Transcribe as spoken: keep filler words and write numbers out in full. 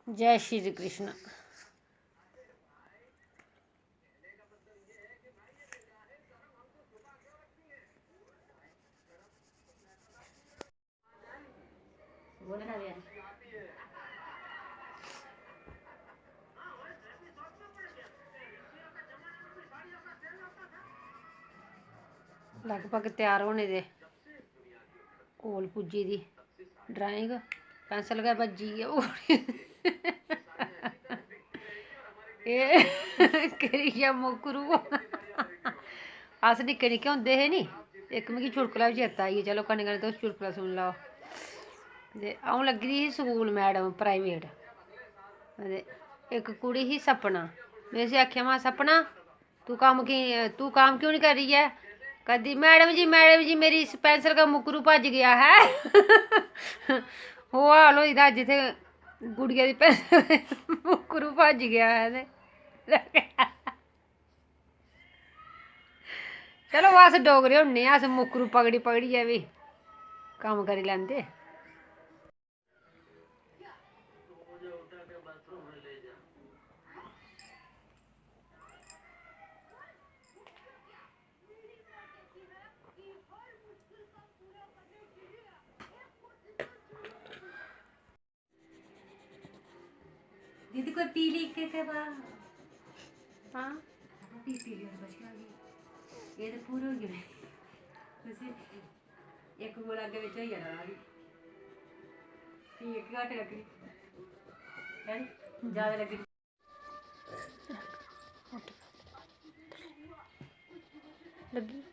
जय श्री कृष्ण। लगभग त्यार होने दे कोल पुज्जी दी। ड्राइंग पैंसल गै भज्जी ऐ। ओह् एह् करियै मुक्करू। अस निक्के निक्के होंदे हे नी, इक मिगी चुटकला बी चेता आई गेआ। चलो, कन्नै कन्नै तुस चुटकला सुनी लैओ। ते अ'ऊं लग्गी दी ही स्कूल मैडम, प्राइवेट। ते इक कुड़ी ही सपना। में उसी आखेआ, "मां सपना, तू कम्म की, तू काम क्यों नहीं कर रही है?" कदी, "मैडम जी, मैडम जी, मेरी इस पेंसिल का मुकरू भज गया है।" ओह् हाल होई दा जित्थै गुड़िया दी पेंसिल मुकरू भज गया है ते। चलो, अस डोगरे होन्ने आं, अस मुकरू पकड़ी पकड़ियै बी कम्म करी लैंदे। दीदी, कोई पीली इक, इक पा। हां। पी-, पीली और बची आ गई। ये तो पूरे हो गए। उसी एक गोला अग्गे बिच होई जाना अभी। फ्ही इक घट्ट लग्गनी। है नी? ज्यादा लग्गनी। लग्गी?